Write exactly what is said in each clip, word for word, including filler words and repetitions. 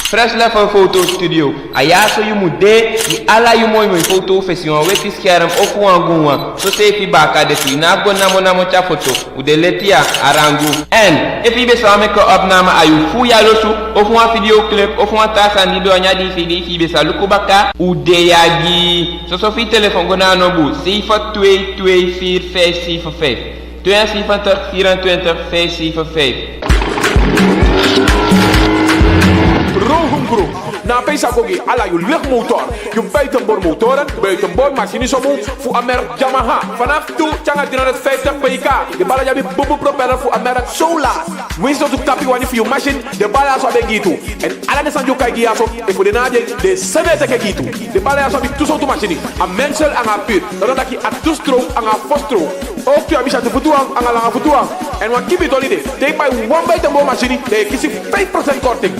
Fresh Level Foto Studio. A ya so yu mu de, di ala yu moi moi foto fu fesi wan weti scherm ofu wan gun wan. Soseefi baaka de tu, i ná abi go namo namo tyai foto. U de leti ya, a rangu. En efu i be sa wani meke wan opname a yu fu yali osu, ofu wan videoclip, ofu wan taa sani di doo a ini a dvd fi i be sa luku baka, u de ya gi i. Soso fi i telefon go na a nombu zeven twee twee vier vijf zeven vijf. Tweeënzeventig vierentwintig vijf zeven vijf. Rohungro. Na a peesi a go gi ala yu lichtmotor, yu buitenboordmotoren, buitenboord masini somu fu a merk Yamaha. Vanaf tu te anga driehonderdvijftig pk. Den baala di abi bunbun propeller fu a merk Solas. Winsi sowtu kapi i wani fi yu masin, den baala ya so abi en gi i tu. En ala den sani di u kai gi i ya so, efu den ná abi en, den e sende en teke gi i tu. Den baala ya so abi tu sowtu masini, a mengsel anga a puur. Dati wani taki a tu stroom anga a fo stroom. Ook tu abi syatu futu wan anga langa futu wan. En wan kibi toli de. Te i bai wan buitenboord masini, da i e kisi vijf procent korting.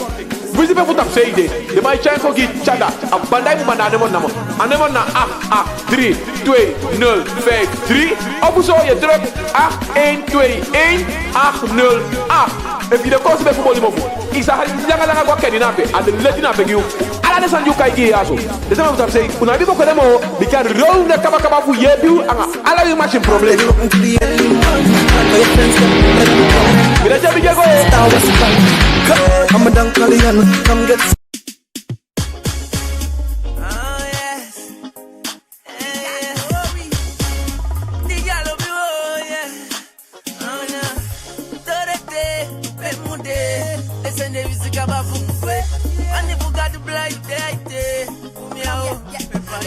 Winsi pe fu tapusei i de, den man e tyai en kon gi i te anda. A banda i mu banda a nombu namo. A nombu na acht acht drie twee nul vijf drie. Ofu so yu e druk acht één twee één acht nul acht. Efu i de koosube fu boli mofu, i sa hali langa langa go a Kenina ape, a de leti na ape gi yu. Ala den sani di u kai gi i ya so. Den sama fu tapusei, u ná abi booko de moo, bika Rohungro de kaba kaba fu yeepi u anga ala wi masin problem. Mi de Jabi Jago.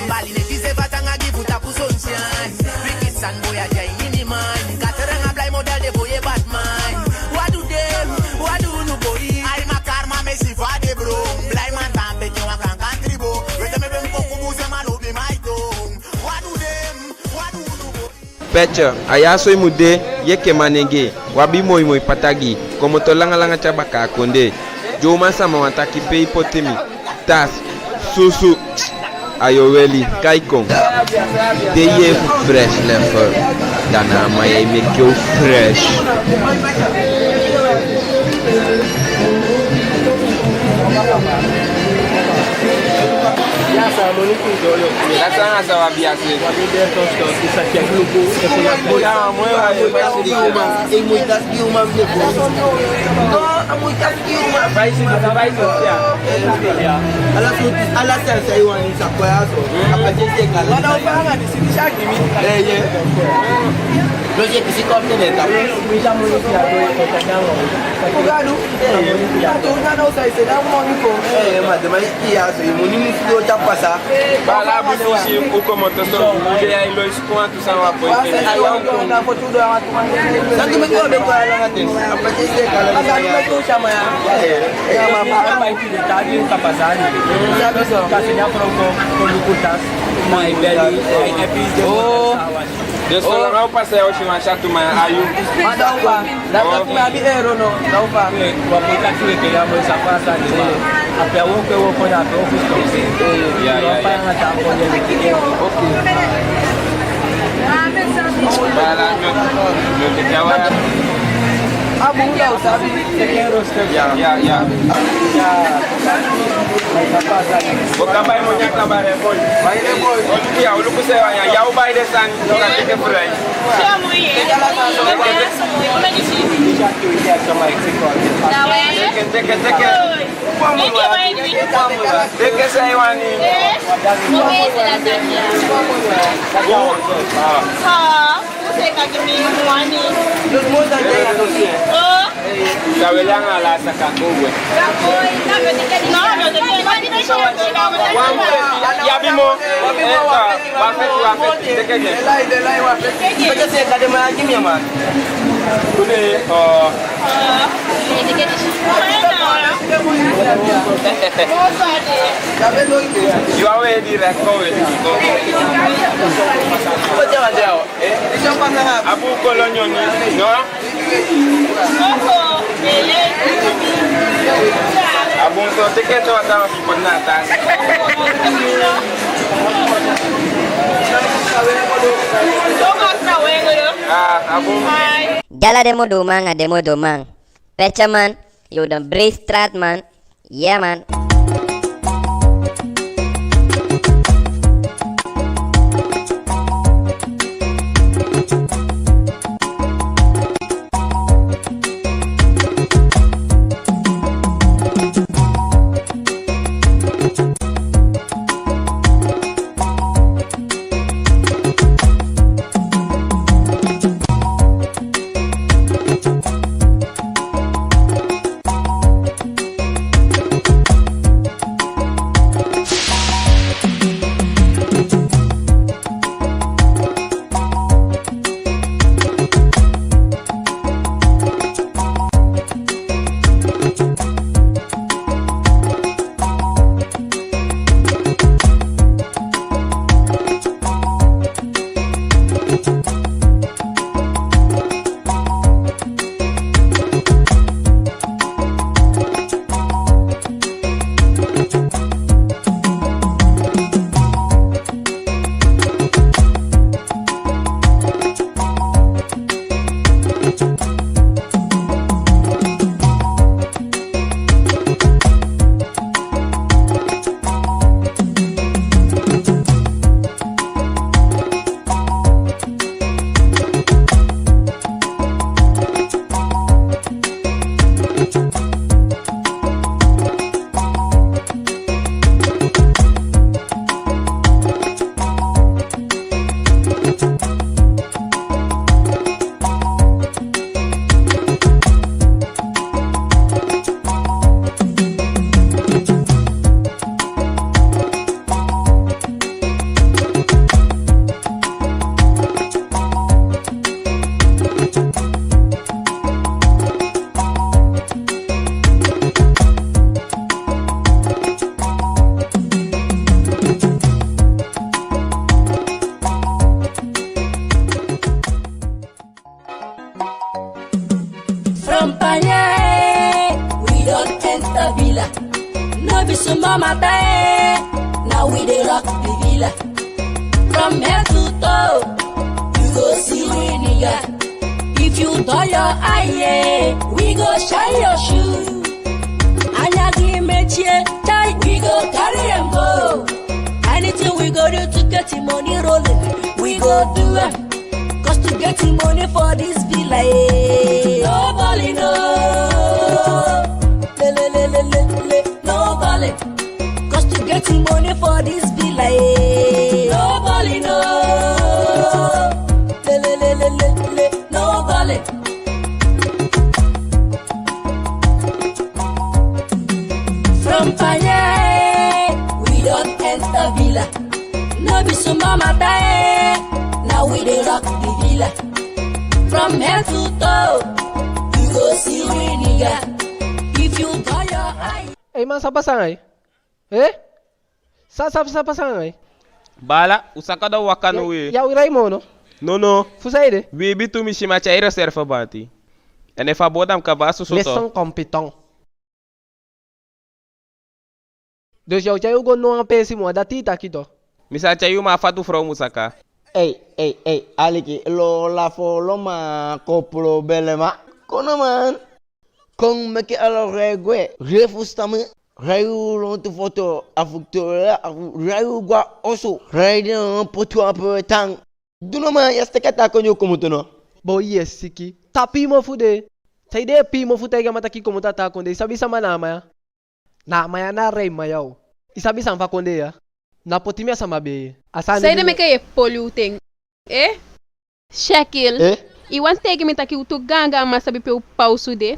Bali leti seefi a tanga gi fu tapu sunshine. Wicked sani boi a de a ini mi mind. Kateranga blij model de boi e bad mind. Wat doet hem? Wat doen unu boi? Ai, ma karma mi si fa de bro. Blij man tan peki wan kan kan tribo. Wete mi ben poku buse ma lobi mi tong. Wat doet hem? Wat doen unu boi? Petje, a ya so i mu de, yu enke manengee, u abi moi moi pata gi i, komoto langa langa te a baka a kondee. Dyoman sama wani taki pe i poti mi, tasi, susu, a yu o weli, kai kon. De yee fu Fresh Level, da na a man ya e meke u fresh. Ya sa moni kun dolo. Ya sa na sa wa bia se. Wa bia de to sto ki sa ke luku e ko la. Ya mo wa. E muy das ki uma me ko. No, a muy das ki uma. Bai si, bai si ya. Ya. Ala su, ala sa sa i wani sa ko ya so. Apa je se kala. Wala u fa nga di si di sa ki mi. Eh, ye. Lo je ki si ko ne ta. Muy la mo ya do ko ta. Ku Gadu. Eh, ya. Tu na no sa se na mo ni ko. Eh, ma de mai. Iya, so i mu ni musu doo te a pasa. Baala, a bun fi i si u komoto so, u de ya e lon i suku wantu sani wan boi. Santu mi ko be ko a langa ten. A pati se kala. A sani mi ko sama ya. Ya, ma pa. Bai ti de ta di ka pasa ni. Sabi so. Kasi na fronko, ko luku tasi. Ma i beli, ai epi de. Oh. Dus solanga u pasa ya u si wan syatu man a yu. Ma da u fa. Da u fa. Mi abi ero no. Da u fa. Wa poi taki weke ya mo sa pasa ni ma. Ape a woko e woko ya ape ofu stop se. Ya, ya, ya. Wa pa anga ta ko ye. Oke. Baala, no, no, no, ya wa. A bun, da u sabi. Ya, ya, ya. Ya. Bo kaba i moni a kaba de boi. Bai de boi. O luku ya, o luku se ya, ya o bai de sani, ya teke fry. Teke, teke, teke. Teke san i wani. Ah. Ka weli anga ala saka ko we. Ya bi mo. Eh, wa feti, wa feti. Teke je. Teke se ka de ma gi mi man. Kude, oh. Yu a we direct, ko we. Ko. A bun, kolo nyoni, no? A bun, so teke to a tan fi poti na a tasi. Ah, a bun. Dala den modoman anga den modoman. Petje man, yo, den breed straat man. Yeah man. No be small matter, eh. Now we dey rock the villa. From head to toe, you go see we nigga. If you dull your eye, eh, we go shine your shoe. Anya gi mechie, chai, we go carry am go. Anything we go do to get the money rolling, we go do am. 'Cause to get the money for this villa, eh, no balling, no. Le, le, le, le, le, le, no balling. 'Cause to get the money for this villa, eh, no balling, no. Le, le, le, le, le, le, no balling. From Panya, eh, we don enter villa. No be small matter, eh. Now we dey rock the villa. From head to toe, you go see we nigga. If you dull your eye. Ei man, san pasa anga i? Eh? San, san, san pasa anga i? Baala, u saka da waka now. Ya, ya, u rei moo no? Nono. Fu saide? Wi abi tu misi, ma tyai reserve banti. En efu a boo, da mi kaba a soso tu. Leçon compiton. Dus ya o tyai u go no wan peesi moo, a dati i taki tu. Mi sa tyai u, ma a fatu frow mu saka. Ei, ei, ei, aliki, lo la fo lo ma ko problema. Kono man. Kon meke ala rei gwe. Rei fusutan mi. Rei u lontu foto a Victoria, a fu rei u go a osu. Rei den poti u a pe u e tan. Du no man, ya si taki a taa kondee u komoto no? Boi, ye siki. Tapu i mofu de. Saide i e pii mofu taigi a man taki i komoto a taa kondee? I sabi sama na a man ya? Na a man ya na a rei man ya o. I sabi san fa kondee ya? Na poti mi a sama bee. A sani. Saide meke ye poli u ten? Eh? Shekil. Eh? I wani taigi mi taki u tu gaangaan man sabi pe u pa osu de?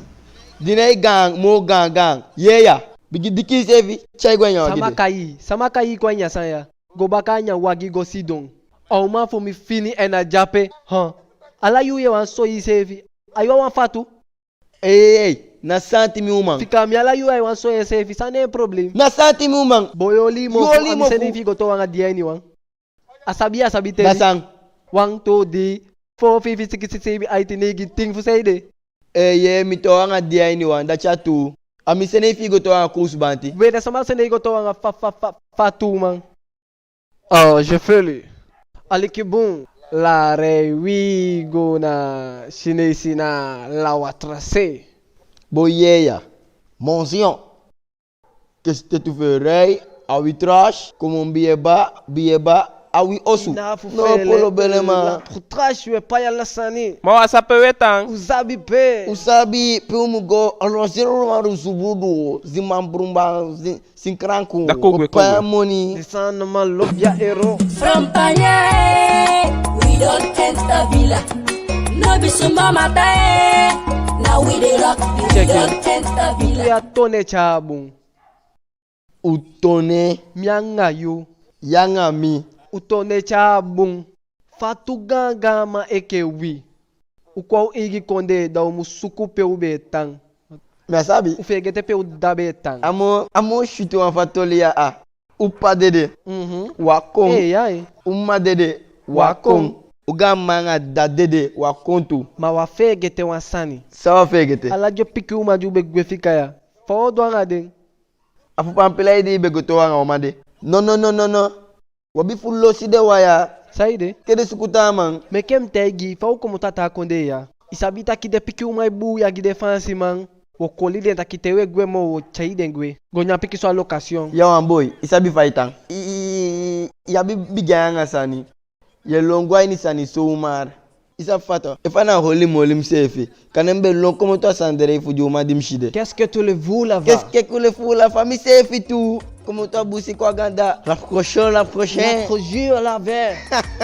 Di na i gaan, moo gaangaan. Yee ya. Bigin diki iseefi, tyai go a ini a wagi de. Sama kai i, sama kai i kon a ini a sani ya? Go baka a ini a wagi go sidon. A uman fu mi fini en a de ape. Huh. Ala yuu ye wani soi iseefi. A yu a wan fatu? Ei, ei, ei, na santi mi uman. Fika mi, ala yuu ai wani soi enseefi, san na en problem? Na santi mi uman. Boi, oli i mofu, a mi seni fi i go toon wan anga di a ini wan. A sabi, a sabi teli. Na san? Wan, tu, dii, fo, fiifi, sikisi, seibin, aiti, neigin, tin, fu saide? Ee, yee, mi toon wan anga di a ini wan, dati a tuu. A mi seni fi i go toon wan anga kuusu banti. We, da sama seni i go toon wan anga fa, fa, fa, fatu uman? Oh, je fais lui. Aliki bun, la rei wi go na Sineisi na la watrase. Boi, yee ya. Mon zion. Kesi te tu fee rei, a wi trash, komo biyeba, biyeba, a wi osu. No problema. La trash, we pai ala sani. Ma u á sabi pe u e tan. U sabi pe. U sabi pe u mu go, a lo zero ma du zubudu, ziman brumba, zi- Sin kranku. Da kon gwe, kon gwe. Paya moni. Di san na man lobi a ero. From Panya, eh, we don enter villa. No be small matter, eh. Now we dey rock, we don enter villa. Check it. U tone tyai bun. U tone. Mi anga yu. Yu anga mi. U tone tyai bun. Fa tu gaangaan man enke wi. U kon a u eigi kondee, da u mu suku pe u be e tan. Mi á sabi. U feegete pe u dda be e tan. A moo, a moo switi wan fu a toli ya a. U pa dede. Mhm. U á kon. Ee, ya, ee. U mma dede. U á kon. U gaanmma anga dda dede. U á kon tu. Ma u á feegete wan sani. San u á feegete? Ala den pikin uman di u be gwe fika ya. Fa u o du anga den? A fu pampila di i be go toon anga uman de. No, no, no, no, no. U abi fu losi den wan ya. Saide? Ke den suku taa man. Meke mi taigi i, fa u komoto a taa kondee ya, i sabi taki den pikin uman e buuya gi den Faansiman. U o koli den taki te u e gwe moo, u o tyai den gwe go nyan pikinso allocation. Ya wan boi, i sabi fa i tan. I, i, i, i abi bigi ain anga sani. Ye lon go a ini sani zomaar. I sabi fa tu. Efu a na holi mi holi miseefi, kande mi be lon komoto a sani de lei fu di uman di mi si de. Qu'est-ce que tu le fous là-bas? Qu'est-ce que tu le fous là-bas? Miseefi tu. Komoto a busi kon a ganda. La prochaine, la prochaine. La prochaine, la veille.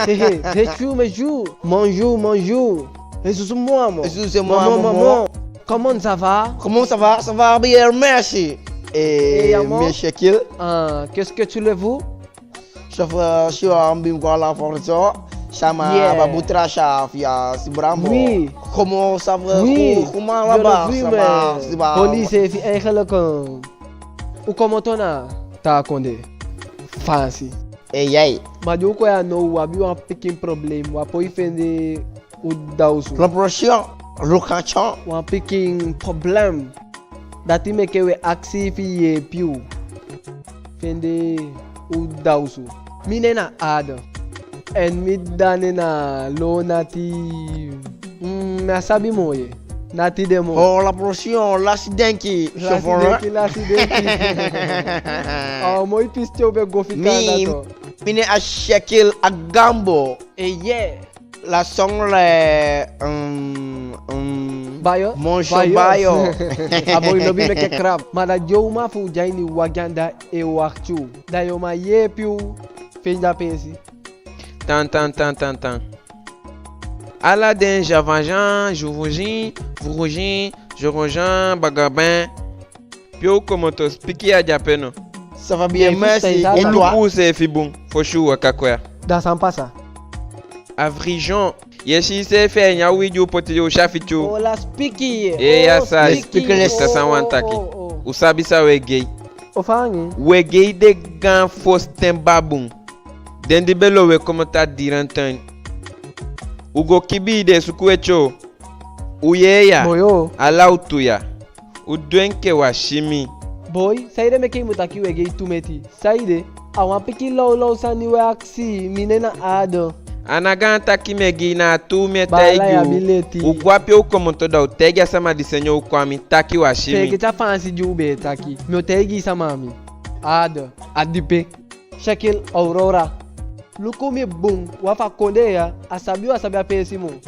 Hé, hé, hé, tu me joues. Bonjour, bonjour. Excuse-moi, moi. Excuse-moi, maman, maman. Comment ça va? Comment ça va? Ça va bien, merci. Et, et à moi? Monsieur Kill. Ah, qu'est-ce que tu le fous? Chauffeur, si on bim kwa la force, sama, yeah, babutra chafia, si bravo. Oui. Comment ça va? Oui. Comment là-bas? Ça va, ça va. Police, fi eigenlijk, eh, u komoto na taa kondee, Faansi. Ee, yee. Ma di u kon ya now, u abi wan pikin problem, u á poi fende u dda osu. Reproche, location. Wan pikin problem. Dati meke we akisi fi yeepi u fende u dda osu. Mi nen na Aada. En mi dda nen na Lonati. Mm, mi á sabi moo ye. Nati de moo. Oh, la pression, lasi denki. Lasi denki, lasi denki. A moi pisi te u be go fika anda to. Mi nen a Shekil Agambo. Eye. La song le, um, um, Bayo? Moncho Bayo. Bayo. A boi lobi meke krab. Ma da di uman fu u de a ini wagi anda e wakiti u, da yu o man yeepi u fende a peesi. Tan, tan, tan, tan, tan. Ala den Javajan, Juvujin, Vurujin, Jorojan, Bagaben. Pe u komoto, sipiki a de ape no? Ça va bien, merci. Et toi? U luku useefi bun, fosi u waka kon ya. Da san pasa? A Vrijon. Ye si iseefi a ini a uwii di u poti de, u si a fiti u. Ola sipiki. Ee, ya sa. Sipiki. San wan taki. U sabi san we gei? Ofu anga en. We gei den gaan fositen babun. Den di be lon we komoto a diiran ten. U go kibii de suku ete o. U yee ya. Ala u tu ya. U du enke wan simi. Boi, saide meke i mu taki we gei tu meti? Saide? A wan pikin lawlaw sani we akisi, mi nen na Aada. A ná gaan taki mi e gi, na a tuu mi e taigi u. U gwe a pe u komoto, da u taigi a sama di sende u kon a mi taki wan simi. Feegete a Faansi di u be e taki. Mi o taigi i sama a mi. Aada, a dipe. Shekil Aurora. Luku mi bun, wan fu a kondee ya, a sabi u, a sabi a peesi moo.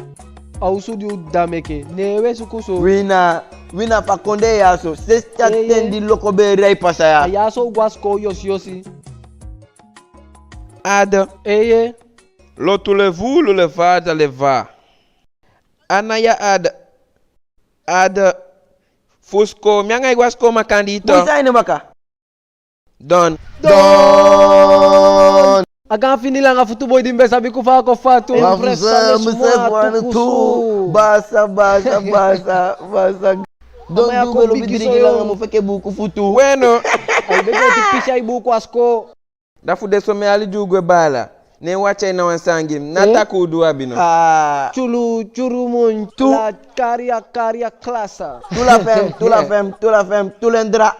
A osu di u dda meke, ne we suku so. Wi na, wi na fu a kondee ya so, sensi a ten di loko be e dai pasa ya. A ya so u go a sikoo yosiyosi. Aada. Eye. Lo tu le vu, lu le va, da le va. A na ya Aada. Aada. Fu sikoo, mi anga i go a sikoo makandii to. Bun, san a ini baka? Don. Don. A gaan fini langa futu boi di mi be sabi ku fa a kon fatu. Wan fu seefi, mi seefi wani tu. Basa, basa, basa, basa. Don, di u be lobi dringi langa mofu enke buuku futu. Weno. Ai be go eti pisi ai buuku a sikoo. Da fu den somen yali di u gwe baala, ne wan tyai na wan sani gi mi. Na taki u du abi no. Tyulu, tyulu mun, tu. La kari a kari a klasa. Tu la fem, tu la fem, tu la fem, tu lendra.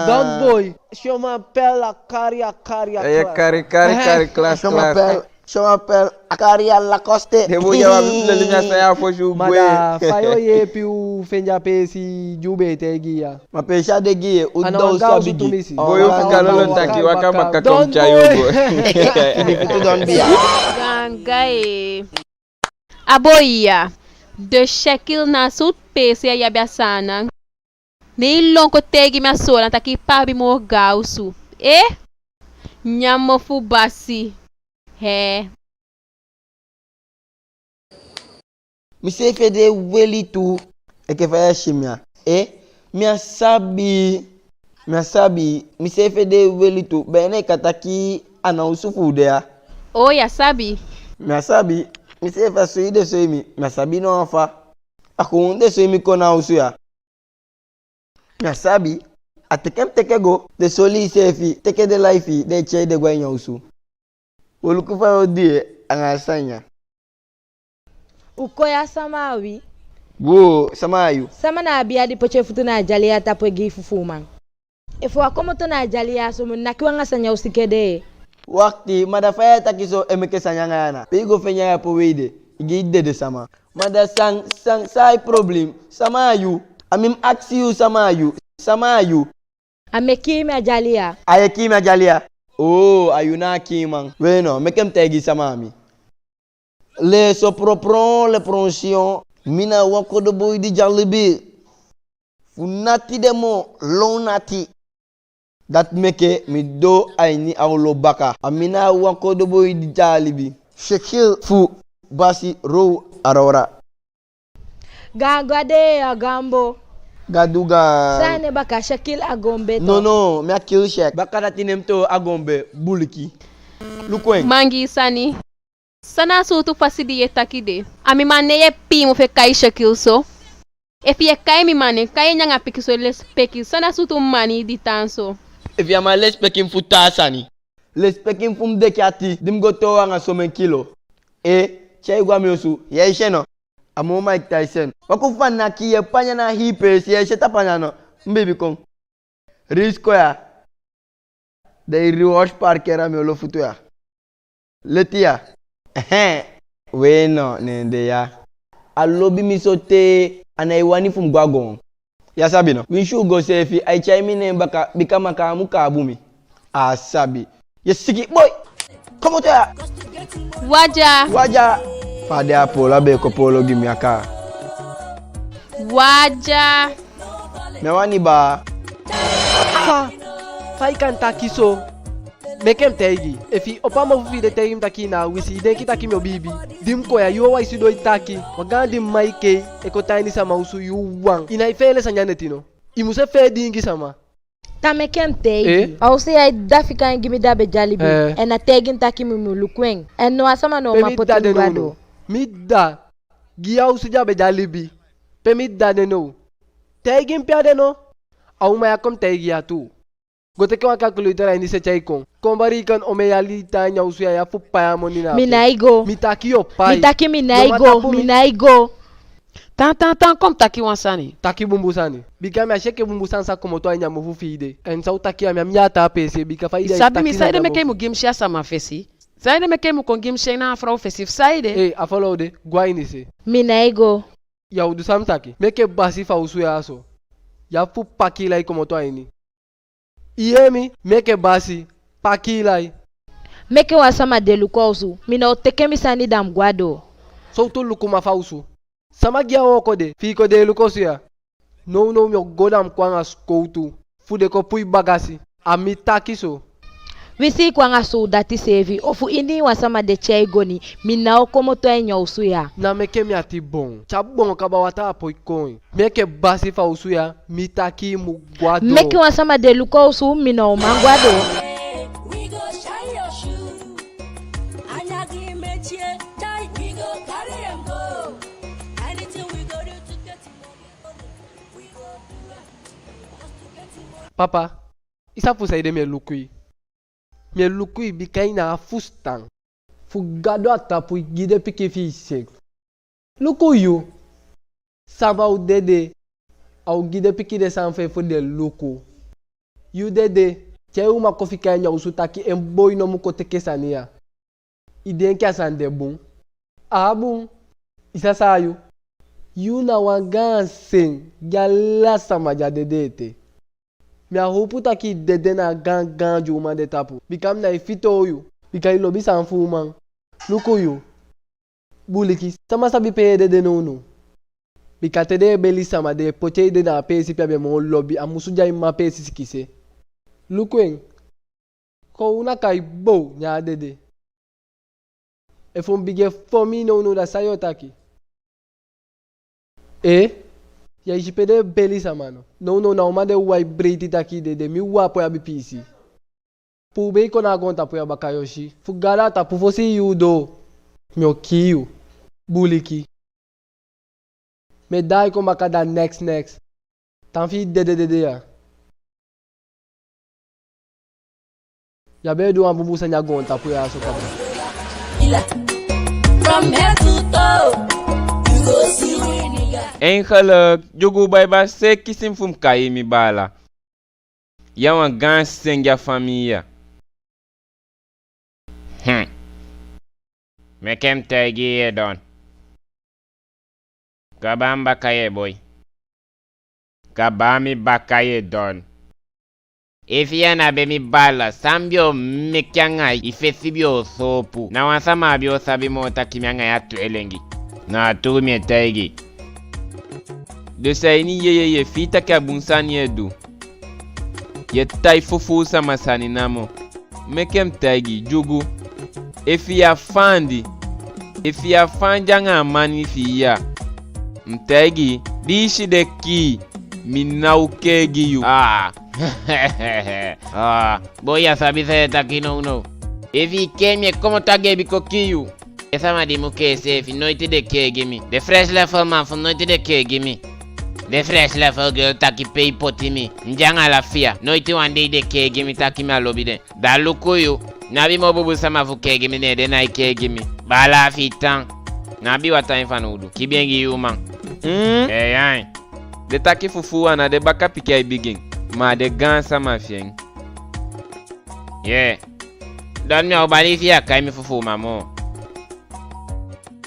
Don boi. Je m'appelle la kari a kari a klasa. Kari, kari, kari, klas, klas. Je m'appelle, je m'appelle a kari a Lacoste. Den boi ya, wan mi leli mi a san ya fosi u gwe. Ma da fa yo yeepi u fende a peesi di u be e taigi i ya? Ma peesi á de gi i, u dda osu a bigi. Boi, u fika lolo taki, waka maka kon tyai u go. Ganga e. A boi ya, de Shekil, na a sowtu peesi ya i abi a Saanan? Ne i lon kon taigi mi a Soolan taki i ppa abi moo gaan osu. Eh? Nyan mofu basi. Hee. Mi seefi ede e weli tu, enke fa i e si mi ya. Eh, mi á sabi, mi á sabi, mi seefi ede e weli tu. Be na i kan taki a na osu fu u de ya. Oo, i á sabi. Mi á sabi, mi seefi a soi den soi mi, mi á sabi no wan fa. A kon den soi mi kon na osu ya. Mi á sabi, a teke mi teke go, den soli i seefi, teke den lai fi i, den e tyai den go a ini a osu. Wo luku fa yo du anga a sani ya. U kon ya, sama a wi? Wo, sama a yu? Sama na a bia di poti en futu na a dyali ya tapu e gi fufuuman? Efu u á komoto na a dyali ya so, mi o naki u anga sani a u sikin ede. Wakti, ma da fa yu e taki so e meke sani anga yu ana? Pe i go fende a yu a powe ede, i gi i dede sama. Ma da san, san, san a i problem? Sama a yu? A mi mu akisi yu, sama a yu? Sama a yu? A mi e kiin mi a dyali ya. A yu e kiin mi a dyali ya? Oo, a yu na a kiinman. We no, meke mi taigi i sama a mi. Le so propron le pronsion, mi na wan kodo boi di dyalibi. Fu nati de moo, lon nati. Dati meke mi doo a ini a olo baka. A mi na wan kodo boi di dyalibi. Shekil fu basi row arawra. Gaan go a de a gambo. Gadu gaan. San a nen baka, Shekil Agombe to? No, no, mi á kil Shek. Baka dati nen mi to, Agombe, buliki. Luku en. Mangi sani. San na a sowtu fasi di yu e taki de? A mi man nen yu e pii mofu e kai Shekil so? Efu yu e kai mi man nen, kai en anga pikinso lesipeki. San na a sowtu manii di tan so? Efu yu á man lesipeki mi fu taa sani, lesipeki mi fu mi deki ati di mi go toow anga somen kilo. E, tyai go a mi osu, yu e si en no? A moo Mike Tyson. Waku fa naki yu e panya na hii peesi, yu e si en tapu anda no? Mi beibi, kon. Risiko ya. Da i reverse parkeer a mi olo futu ya. Leti ya. Ehe. We no, ne en de ya. A lobi mi so te a nái wani fu mi go a goon. Ya sabi no. Winsi u go seefi, ai tyai mi nen baka, bika makaa mu kaabu mi. A sabi. Ye siki, boi. Komoto ya. Wadya. Wadya. Fa a de a poolo, a be e kon poolo gi mi a kaa. Wadya. Mi á wani baa. Fa, fa i kan taki so? Meke mi taigi i. Efu i opo a mofu fi i de taigi mi taki i ná a wisi, i denki taki mi o biibi? Di mi kon ya, yu wawan i sidon e taki. Wan gaan di mi man e kei, e kon tan a ini sama osu, yu wan. I nái feele sani a neti no? I mu se fee diingi sama. Taa meke mi taigi i. Eh? A osu ya, i dda fika en gi mi di a be de a libi. Eh. En a taigi mi taki mi mu luku en. En now a sama now man poti mi go a doo. Mi dda. Gi i a osu di a be de a libi. Pe mi dda de now? Taigi mi pe a de no? A uman ya kon mi taigi i ya tuu. Go teke wan calculator a ini se tyai kon. Kon bali i kan omen yali i tan a ini a osu ya, ya fu pai a moni na ape. Mi nái go. Mi taki yu o pai. Mi taki mi nái go, mi nái go. Tan, tan, tan, kon mi taki wan sani. Taki bunbun sani. Bika mi á si enke bunbun sani sa komoto a ini a mofu fi i de. En san u taki ya, mi á mu yee a taa peesi, bika fa i de. I sabi mi, saide meke i mu gi mi syen a sama fesi? Saide meke i mu kon gi mi syen na a frow fesi, fu saide? Ee, a frow de, gwe a ini se. Mi nái go. Ya o du san mi taki. Meke basi fu a osu ya so. Ya fu paki i lai komoto a ini. I yee mi? Meke basi, paki i lai. Meke wan sama de luku a osu. Mi ná o teke mi sani da mi go a doo. Sowtu lukuman fu a osu? Sama gi i a wooko de fi i kon de e luku osu ya? Nownow mi o go da mi kon anga sikowtu fu den kon puu i bagasi. A mi taki so. Winsi i kon anga sowdati seefi ofu inii wan sama de tyai goni, mi ná o komoto a ini a osu ya. Ná meke mi ati boon. Te a boon kaba, wataa á poi kon. Meke basi fu a osu ya, mi taki i mu go a doo. Meke wan sama de luku a osu, mi ná o man go a doo. Papa, i sabi fu saide mi e luku i? Mi e luku i bika i ná a fusutan. Fu Gadu a tapu, i gi den pikin fi i sek. Luku yu. Sama o dede, a o gi den pikin den sani fi en fu den luku. Yu dede, te i uman kon fika i a ini a osu taki en boi no mu kon teke sani ya. I denki a sani de bun? Á bun. I sa san a yu? Yu na wan gaan sen gi ala sama di á dede ete. Mi á howpu taki i dede na a gaan gaan di uman de tapu. Bika mi nái fitoow yu. Bika i lobi sani fu uman. Luku yu. Buliki, sama sabi pe i e dede nownow? Bika te den e beli sama, den e poti i ede na a peesi pe a be moo lobi, a musu di a mma peesi sikin se. Luku en. Kownu a kai bow, ne a dede. Efu mi bigin e fon mi nownow, da san yu o taki? Ee? Ya e si pe den e beli sama no? Nownow na uman den wai breiti taki i dede, mi wawa poi abi piisii. Puubei kon na a goontapu ya baka, yu o si. Fu Gadu a tapu, fosi i yuu doo, mi o kii yu. Buliki. Mi e daai kon baka, da neks neks. Tan fi i dede dede ya. Ya be e du wan bunbun sani a goontapu ya so kaba. Eigenlijk, Dyugu, baiba, seei kisi mi fu mi kai i mi baala. Yu a wan gaan sen gi a famii ya. Hmm. Meke mi taigi i, yu e don. Kaba mi baka, yu e boi. Kaba mi baka, yu e don. Efu yu á be mi baala, san mi be o meke anga i? I fesi be o soopu. Na wan sama á be o sabi moo taki mi anga yu a tu elengi. Na tuu mi e taigi i. Dus a ini yeye yu e fii taki a bun sani yu e du. Yu e tai fufuu sama sani namo. Meke mi taigi i, Dyugu. Efu yu á fandi, efu yu á fandi anga a mani fi i ya, mi taigi i, di i si den kii, mi ná o kee gi yu. Aa. Aa. Boi, yu á sabi san yu e taki nownow. Efu i kee mi, mi e komoto a geebi kon kii yu. Den sama di mu kee seefi, noiti den kee gi mi. Den fresh level man fu, noiti den kee gi mi. Den fresh level girl taki pe i poti mi. Mi de anga lafia, noiti wan dei den kee gi mi taki mi á lobi den. Da luku yu, ná abi moo bunbun sama fu kee gi mi, ne den nái kee gi mi. Baala, a fi i tan. Ná abi wataa en fanowdu. Kibii en gi i uman. Mm. Ee, ain. Den taki fufuu a ná den bakapikin ai bigin, ma a den gaansama fi en. Yee. Dati mi á o bali i fi i á kai mi fufuuman moo.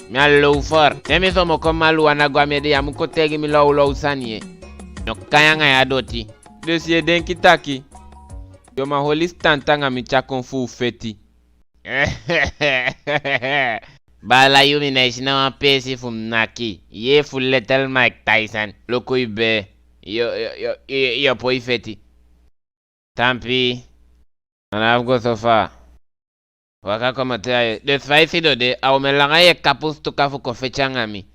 Mi a low for. Te mi somoko maluwana go a mi ede, ya mu kon taigi mi lawlaw sani ye. Mi o kai anga yu a doti. Dus ye denki taki yo man holi sitanta anga mi tyakun fu u feti? Baala, yu, mi nái si ná wan peesi fu mi naki. Yee, fu Little Mike Tyson. Luku i bee. Yo, yo, yo, yo, yo poi feti. Tampi. A ná abi go so faa. Waka komoto ya ye. Dus fa i sidon de, a omen langa ye kapu sutuka fu kon feti anga mi?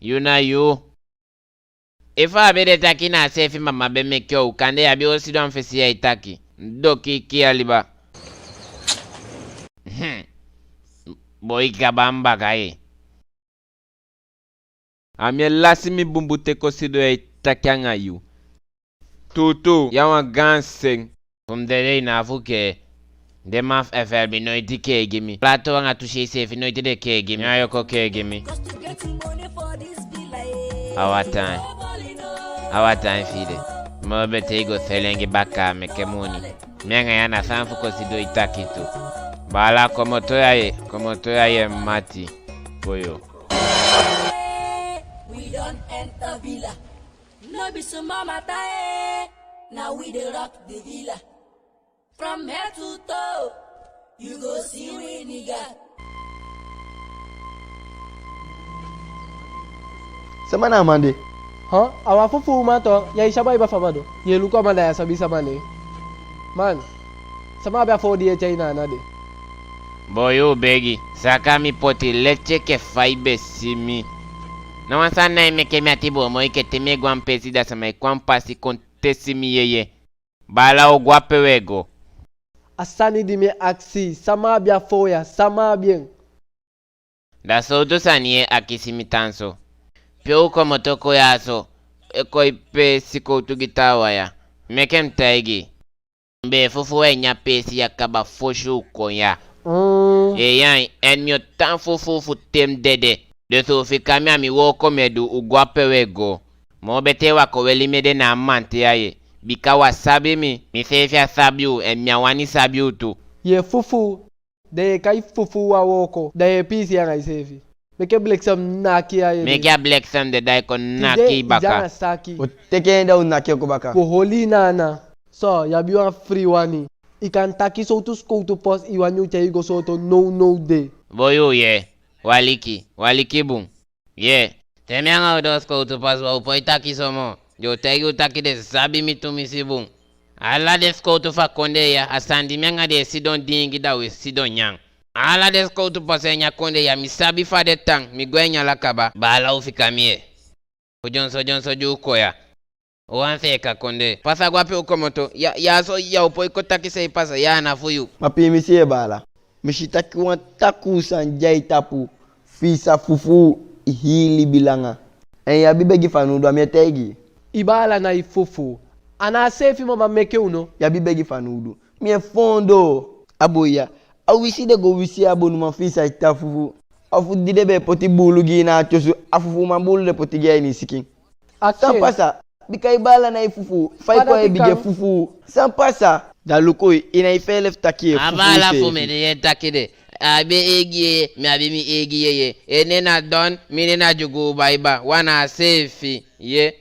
Yu na yu. Efu a be de taki na a seefi mama be meke u, kande ya be o sidon a mi fesi ya e taki. Doki kii a liba. Hmm. Boi, kaba mi baka ye. A mi e lasi mi bunbun te kon sidon ya e taki anga yu. Tuutuu, yu a wan gaan sen. Fu mi dede, i ná abi fu kee. Den man fu F L B noiti kee gi mi. Plato anga Tusi seefi noiti den kee gi mi. Yu á o kon kee gi mi. A wan tan. A wan tan fi i de. Moo betee i go seli en gi bakaa meke moni. Mi anga yu a ná sani fu kon sidon e taki tu. Baala, komoto ya ye. Komoto ya ye, mati. Boyo. We don enter villa. No be small matter, eh. Now we dey rock the villa. From head to toe, you go see we nigga. Sama na a man de? Huh? A wan fufuuman tu, ya e si a baiba fu a man du? Ye luku a man, da ya sabi sama na en. Man, sama abi a foo di e tyai na ana de? Boi, u begi, saka mi poti leti enke fa i be si mi. Ná wan sani nái meke mi ati boon moo enke te mi e go a mi peesi, da sama e kon a mi pasi kon tesi mi yeye. Baala, u go a pe u e go. A sani di mi e akisi, sama abi a foo ya, sama abi en? Da sowtu sani ye akisi mi tan so? Pe u komoto kon ya so, e kon e pee sikowtu gi taawan ya? Meke mi taigi i. Mi be e fufuu a ini a peesi ya kaba fosi u kon ya. Mm. Eeya, en mi o tan fufuu fu te mi dede. Dus u fika mi a mi wooko mi e du, u go a pe u e go. Moo betee u á kon weli mi ede na a mamanten ya ye. Bika u á sabi mi, miseefi á sabi u, en mi á wani sabi u tu. Ye fufuu, da ye kai fufuu wan wooko, da ye piisii anga iseefi. Meke bliksem naki i a i ede. Meke a bliksem de, da i kon naki i baka. Tide i de anga saki. U o teke en, da u naki en kon baka. U o holi i na ana. So, i abi wan fii wani. I kan taki sowtu sikowtu posi i wani u tyai i go sooto nownow de. Boi, u yee. U aliki, u aliki bun. Yee. Te mi anga u doo sikowtu posi, u á o poi taki so moo. Den o taigi u taki den sabi mi tumisi bun. Ala den sikowtu fu a kondee ya, a sani di mi anga den e sidon diingi, da u e sidon nyan. Ala den sikowtu posi a ini a kondee ya, mi sabi fa den tan, mi go a ini ala kaba. Baala, u fika mi ye. U dyonson dyonson di u kon ya. U wan seeka kondee. Pasa go a pe u komoto. Ya, ya so, ya o poi kon taki san e pasa, ya a ná fu yu. Ma piimisi ye baala. Mi si taki wan takuu sani de a i tapu. Fi i sa fufuu i hii libi langa. En i abi begi fanowdu, a mi e taigi i. I baala nái fufuu. A ná a seefi mama meke u no? I abi begi fanowdu. Mi e foondoo. A boi ya, a wisi den go wisi a bonuman fi i sa e tan fufuu. Ofu di den be e poti buulu gi i na ati osu, a fufuuman buulu den poti gi i a ini i sikin. San pasa? Bika i baala nái fufuu, fa i kon e bigin e fufuu? San pasa? Da luku i, i nái feele fu taki i e fufuu seefi. A baala fu mi di ye taki de, a abi en eigi yeye, mi abi mi eigi yeye. En nen na Don, mi nen na Dyugu Baiba, u a ná a seefi, ye.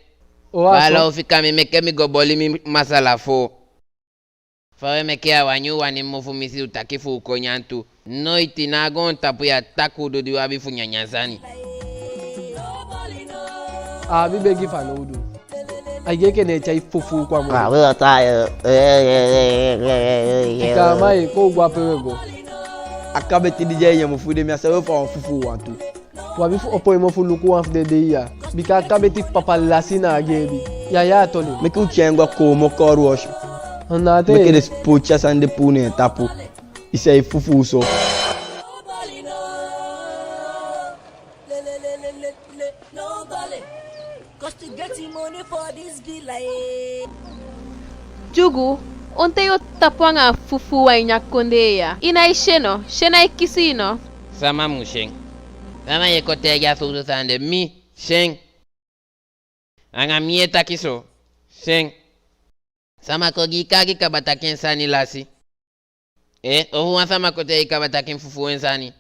Baala, u fika mi, meke mi go boli mi masala foo. Fa u e meke ya, wani u wani mofu misi u taki fu u kon nyan tu. Noiti, na a goontapu ya takuu du di u abi fu nyanyan sani. A abi begi fanowdu. Ai gi enke ne e tyai fufuu kon a moni. Fika a man ye, kon u go a pe u e go. A kabeti di de a i mofu de, mi á sabi efu a wan fufuu wantu. U abi fu opo en mofu luku wan fu den dei ya. Bika a kabeti fu papa lasi na a geebi. Ya yee a toli. Meke u tyai en go a koomo car wash. Meke den sipoti a sani de puu ne en tapu. I sa e fufuu so. Dyugu, onten yu o tapu anga a fufuu a ini a kondee ya? I nái si en no? Si en nái kisi i no? Sama mu si en? Sama ye kon taigi a sowtu sani de? Mi si en? Anga mi e taki so. Sen. Sama kon gi i kaagi kaba taki en sani lasi? Eh, ofu wan sama kon taigi i kaba taki mi fufuu en sani?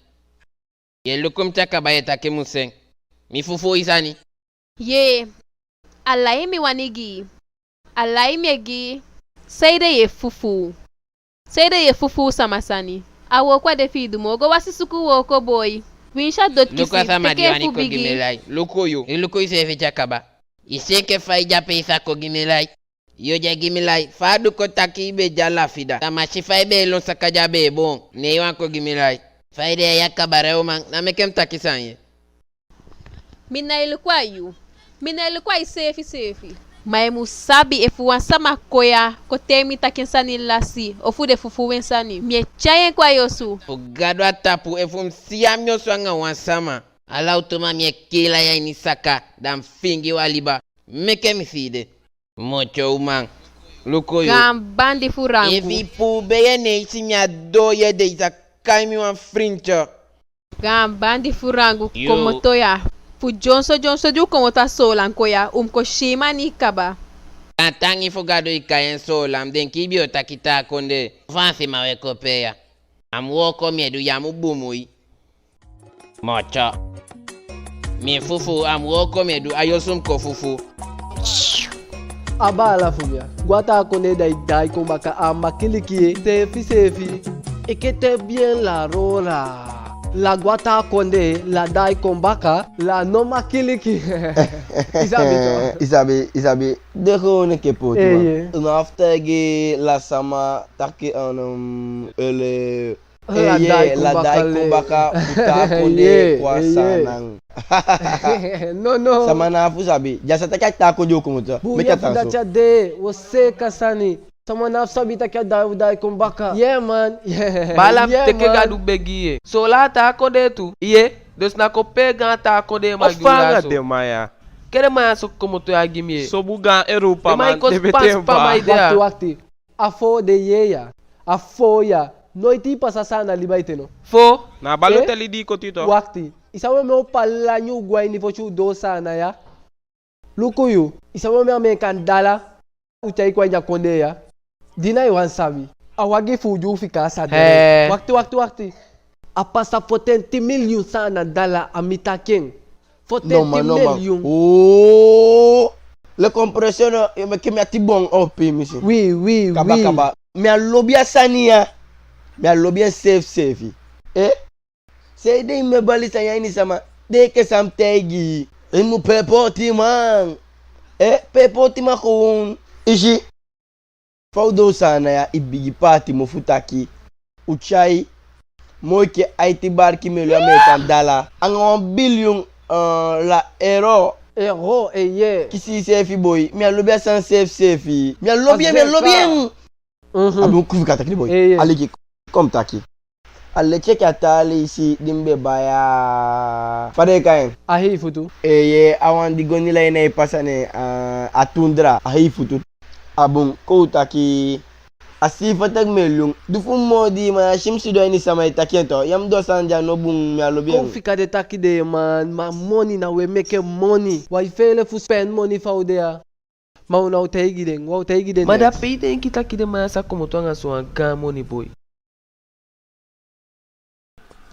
Ye luku mi te a kaba ye taki mu sen. Mi fufuu i sani? Yee, a lai mi wani gi i. A lai mi e gi i. Saide ye fufuu? Saide ye fufuu sama sani? A wooko a de fi i du moo. Go wasi suku wooko boi. Winsi a doti kisi, teke en fu bigi. Luku yu. I luku iseefi te a kaba. I si enke fa i de ape i sa kon gi mi lai. Yo de gi mi lai, fa a du kon taki i be de a la fida. Sama si fa i be e lon saka di a be e boon, ne i wani kon gi mi lai. Fa i de ya, kabareu man, ná meke mi taki san ye. Mi nái luku a yu. Mi nái luku a iseefi seefi. Ma i mu sabi, efu wan sama kon ya kon taigi mi taki en sani lasi, ofu den fufuu en sani, mi e tyai en kon a i osu. Fu Gadu a tapu, efu mi si a mi osu anga wan sama, ala u tu man mi e kiila ya ini saka, da mi fiingi wan liba. Meke mi si i de. Motyo uman. Luku yu. Gaan bandi fu rangu. Efi i puubee ye, ne i si mi a doo ye de, i sa kai mi wan frinti. Gaan bandi fu rangu, komoto ya. Fu dyonso dyonso di u komoto a Soolan kon ya, u mu kon si i mani kaba. Gaantangi fu Gadu i kai en Soolan, mi denki i be o taki taa kondee. Faansi man we kon pee ya. A mi wooko mi e du, ya mu bumui. Motyo. Mi fufuu, a mi wooko mi e du, a i osu mi kon fufuu. A baala fu mi ya. Go a taa kondee da i daai kon baka, a makiliki ye. Seefi seefi. Eke te bien la rola. La go a taa kondee, la daai kon baka, la no makiliki. I sabi to. I sabi, i sabi. De gewoon enke pootiman. Eh, ye. U ná abi fu taigi la sama taki a no mu ele. La daai kon baka, fu taa kondee kon a Saanan. No, no. Sama ná abi fu sabi. Di a sa taki a taa kondee u komoto. Meke a tan so. Dati a de, wo seeka sani. Sama ná abi fu sabi taki a daai, u daai kon baka. Yeah, man. Baala, mi teke Gadu begi ye. Soolan a taa kondee tu. Ye, dus na kon pee gaan taa kondee man gi u ya so. Ke den man ya so komoto ya gi mi ye. Sobu gaan Europa man, den bete en baa. Wakti, wakti. A foo den yee ya. A foo ya. Noiti i pasa Saanan liba ete no? Foo. Na a Balotelli di i koti to. Wakti. I sabi omen opo lani u go a ini fosi u doo Saanan ya? Luku yu. I sabi omen Ameekan dala u tyai kon a ini a kondee ya? Di na i wani sabi. A wagi fu u di u fika a sa de. Wakti, wakti, wakti. A pasa fotenti milyun Saanan dala, a mi taki en. Fotenti milyun. No man, no man. Oo. Le kompresyon, yo meke mi ati bon opi, mi si. Wi, wi, wi. Kaba, kaba. Mi á lobi a sani ya. Mi á lobi en seefi seefi. Eh? Saide i mu e bali sani ya ini sama? De enke san mi taigi i. I mu pee pootiman. Eh, pee pootiman gewoon. I si. Fa u doo Saanan ya, i bigi paati mofu taki u tyai moo enke aiti barki milyun Ameekan dala anga wan bilyun, eh, la euro. Euro, eh, ye. Kisi iseefi boi, mi á lobi a sani seefi seefi. Mi á lobi en, mi á lobi en. Mhm. A bun, kon fika taki den boi. Eh, ye. Aliki, kon taki. A leti enke a taa leisi di mi be bai a, fa den e kai en? A hei futu. Eeye, a wan di go nila ini a i pasa ne, a, a tundra, a hei futu. A bun, kon u taki, a seefi tenti milyun. Di fu mi moo dii man ya, si mi sidon a ini sama e taki en to. Ya mi du a sani di a no bun, mi á lobi en. Kon fika den taki de man, ma moni na we meke moni. Wai feele fu spen moni fa u de ya. Ma u ná o taigi den, u á o taigi den. Ma da pe i denki taki den man ya sa komoto anga so wan gaan moni boi?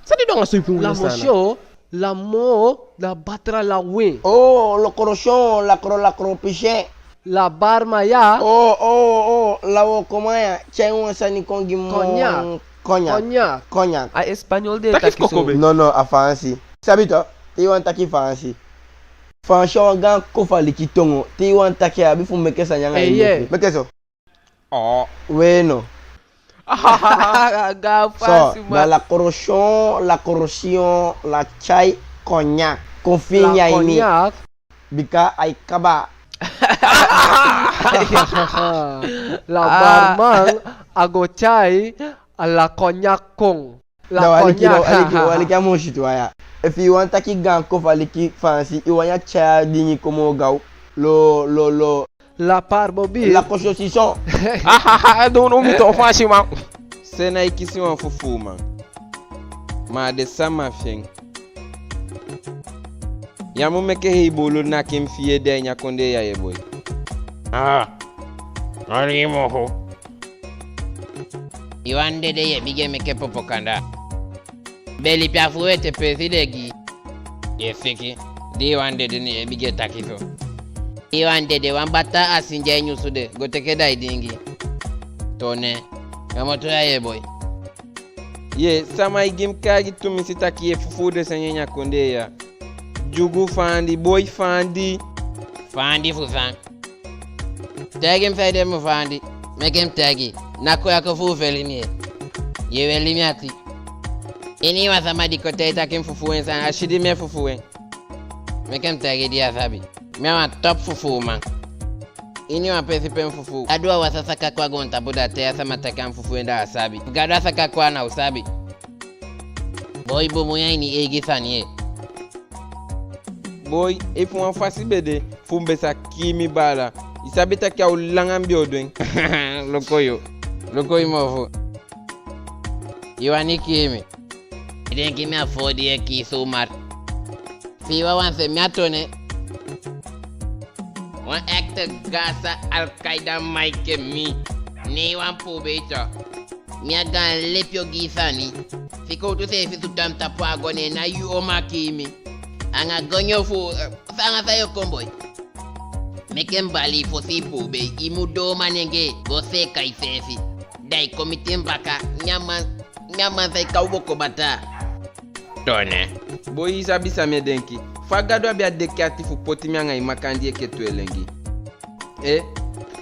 San den du anga so ipi u na Saanan? La motion, la mort, la battra, la win. Oh, lo corruption, la cor-, la corruption. La barman ya. Oh, oh, oh, la wookoman ya. Tyai wan sani kon gi mi. Cognac. Cognac. Cognac. Cognac. A Español den e taki so. Taki fu kokobe. No, no, a Faansi. Sabi to, te i wani taki Faansi. Faansi a wan gaan kofu aliki tongo. Te i wani taki a abi fu meke sani anga i. Eeye. Meke so. Oh. Weno. Gaan Faansi man. So, da la corruption, la corruption, la tyai Cognac kon fini a ini. Bika ai kaba. La barman a go tyai a la Cognac kon. La Cognac. Da u aliki, da u aliki, u aliki a moo switi wan ya. Efu i wani taki gaan kofu aliki Faansi, i wani a tyai a dingi kon moo gaw. Lo, lo, lo. La part bobby. La construction. Ah, ah, ah, don, don mi toon Faansi man. Sen na i kisi wan fufuu man. Ma a de sama fi en. Ya mu meke hei buulu naki mi fi i ede a ini a kondee ya, yee boi. Aa, a ini i mofu. I wani dede, ye bigin e meke popokanda. Beli pe a fuu ete, peesi de gi i. Ye siki. Di i wani dede, ne ye bigin e taki so. I wani dede, wan bataa asin di ai nyunsu de, go teke da i diingi. Toon en. Komoto ya, yee boi. Yee, sama e gi mi kaagi tumisi taki ye fufuu den sani ya a ini a kondee ya. Dyugu faandi, boi faandi. Faandi fu san? Taigi mi saide mi mu faandi. Meke mi taigi i. Ná kon ya kon fuufeli mi, yee. Ye weli mi ati. Iniwan sama di kon taigi i taki mi fufuu en sani, a si di mi e fufuu en. Meke mi taigi i di ya sabi. Mi a wan top fufuuman. Iniwan peesi pe mi fufuu, Gadu wawan sa saka kon a goontapu, da te a sama taki a mu fufuu en, da a sabi. Gadu á saka kon, a ná o sabi. Boi, bun, mu ya ini i eigi sani, yee. Boi, efu wan fasi be de fu mi be sa kii mi baala, i sabi taki a o langa mi be o du en. Luku yu. Luku i mofu. I wani kii mi? I denki mi a foo di ye kii Sumar? Fi i wawan se, mi a Tone. Wan ekte Gaza Al-Qaeda man enke mi. Neen wan poobei tu. Mi a gaan lepyo gi i sani. Sikowtu seefi sutu a mi tapu a goni, ne na yu o man kii mi. Anga goni ofu, eh, san anga san yo kon, boi? Meke mi bali i fosi i poobei, i mu doo manengee, go seeka iseefi. Da i kon miti mi baka, mi a man, mi a man sa i kaw boko bataa. Tone. Boi, i sabi san mi e denki? Fa Gadu abi a deki ati fu poti mi anga i makandii enke tweelengi? Eh,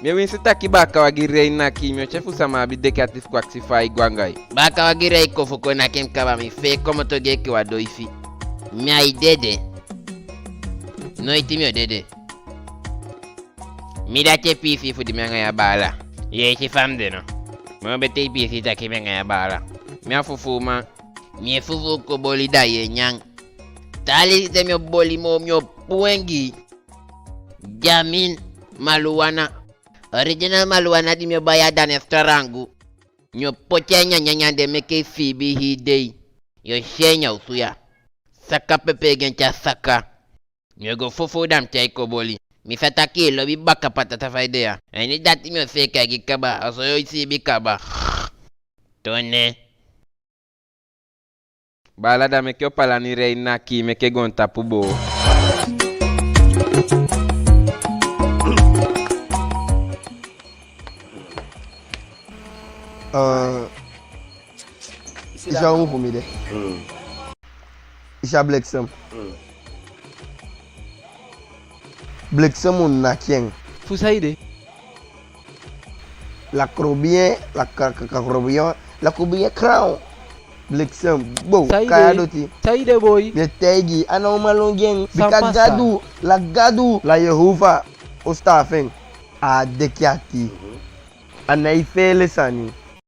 mi e winsi taki baakawagi rei naki mi, o tyefu sama abi deki ati fu kon akisi fa ai go anga i. Baakawagi rei kon fu kon naki mi kaba, mi fee komoto gi enke wan doisi. Mi á e dede. Noiti mi o dede. Mi dati e piisii fu di mi anga yu a baala. Ye si fa mi de no? Mi o betee piisii taki mi anga yu a baala. Mi a fufuuman. Mi e fufuu koboli, da ye nyan. Taa leisi te mi o boli moo, mi o puu en gi i. Dyamin, maluwana. Original maluwana di mi o bai a Danes Tarangu. Mi o poti a i nyanyan de meke i siibi hii dei. Yo si en a osu ya. Saka pepee gi en te a saka. Mi o go fufuu, da mi tyai koboli. Mi sa taki i lobi baka patata fa i de ya. A ini dati mi o seeka i gi kaba, a so yo siibi kaba. Tone. Baala, da meke opalani rei naki i, meke goontapu boo. Eh, i si a wan fu mi de. Mm. I si a Bliksem. Mm. Bliksem mu naki en. Fu saide? La croix bien, la ca-, ca-, ca-, croix bien, la croix bien crown. Bliksem, bo, saide? Kaya doti. Saide, boi? Mi e taigi i, a ná o man lon gi en. San pasa? Bika Gadu, la Gadu, la Yehova o sitaafu en. A deki ati. Mhm. A nái feele sani.